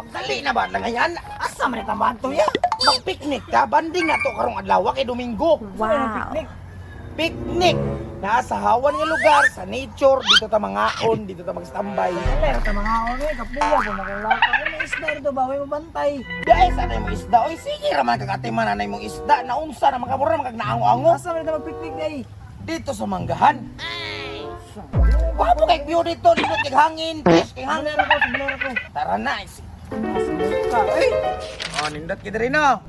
Pagdali na ba lang? Asa man ita maadto ya? Mag-picnic ka, banding na to karong adlaw kay Domingo. Wow. Picnic. Picnic! Naa sa hawan nga lugar, sa nature, dito ta mangaon, dito ta magstambay. Wala ra ta mga ono eh, kapuya po makulaka. May isda rito ba, may mabantay. Dahil sa anay mong isda, oy sige ra man kag atiman anay mong isda, naunsa na makamura man kag naango-ango. Asa man ita mag-picnic day? Dito sa Manggahan. Wapo kay view dito, dito kay hangin, fresh kay hangin. Bolero ko, sa bolero ko. Tara na, eh. Asa man ka? Ay! Oh, nindot kita rin, no?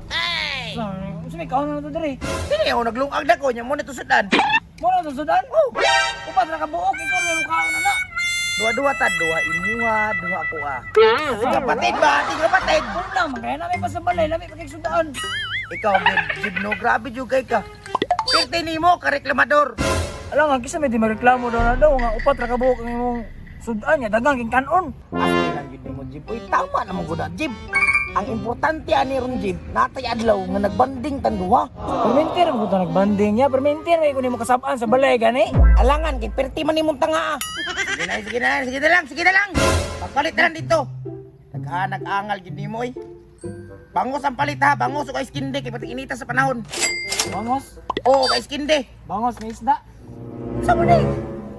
Sa unsa may kaon na to diri? Sino yung naglungag na ko, niya mo na sudan. Mo na to sudan? Oh. Upat ra ka buok, ikaw may mukaon na na. Duha-duha ta, duha imuha, duha ko ah. Kapatid ba? Ating kapatid! Kuno lang, kaya namin pa sa balay, lami pa kay sudaan. Ikaw, Jib, no, grabe jud kay ka. Pirti nimo, kareklamador. Alam nga kisa may di mareklamo daw na daw nga upat ra ka buok ang imong sudan nga daghang king kanon. Asti lang jud nimo, Jib. Uy, tama na mo gud, Jib. Ang importante ani ron, Jib, natay adlaw nga nagbanding tanduha. Permintir mo ko nagbanding niya, permintir may kunin mo kasab-an sa balay gani. Alangan kay pirti man nimong tanga ah. Sige na, sige na, sige na lang, sige na lang. Pagpalit na lang dito. Naghanag angal gid nimo oy. Bangos ang palit ha, bangos o ice kinde kay pati inita sa panahon. Bangos, Oo, ice kinde. bangos may isda. Sa mo ni?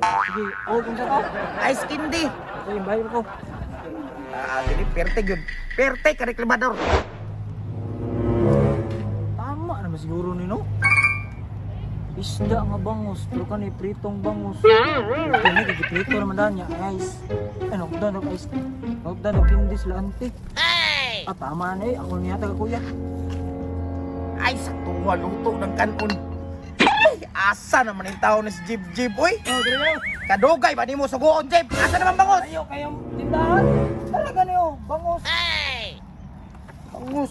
Sige, oh kung sa to. Ice kinde. Ito yung bayar ko. Ah, dili perte gyud. Perte ka reklamador. Tama naman siguro ni no. Isda nga bangos, pero kani pritong bangos. Kani kay prito naman daan niya, ice. Ano, dan og ice. Og dan og kindi sila ante. Ah, tama na eh. Ako niya taga kuya. Ay, sakto luto ng kanon. Ay, asa naman yung tao ni si Jib Jib, uy. Oh, dili na. Kadugay ba nimo suguon, Jib? Asa naman bangos? Ayo kayong tindahan. Tara gani oh, bangos. Bangos.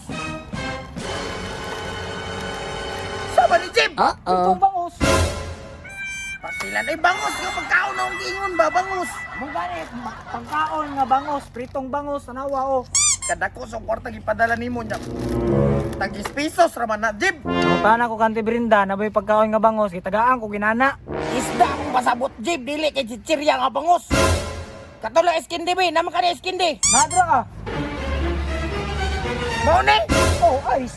Sama ni Jib? Pritong bangos. Pasilan ay bangos nga pagkaon na akong giingon ba bangos. Mo gani pangkaon nga bangos, pritong bangos, tanawa oh. Kadako sa kwarta gipadala nimo nya. Tag 10 pesos ra man na Jib. Tana ko kanti Brinda, naboy pagkaon nga bangos, gitagaan ko ginana. Isda akong pasabot Jib, dili kay chichirya nga bangos. Katulog iskindi be, naman ka ni iskindi. Nadra ka. Mao ni. Oh, ice.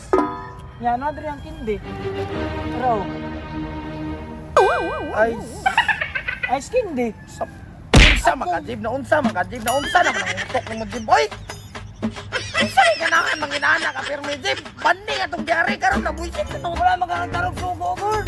Ya, nadra ang kindi. Pero, Ay, ice kindi. sa unsa maka Jib na unsa maka Jib na unsa naman ang utok nimo Jib oy. Unsa kay ganahan manginana ka pirmi Jib? Bandi atong diari karon na buisit na to. Wala magkakatarog sugo, girl.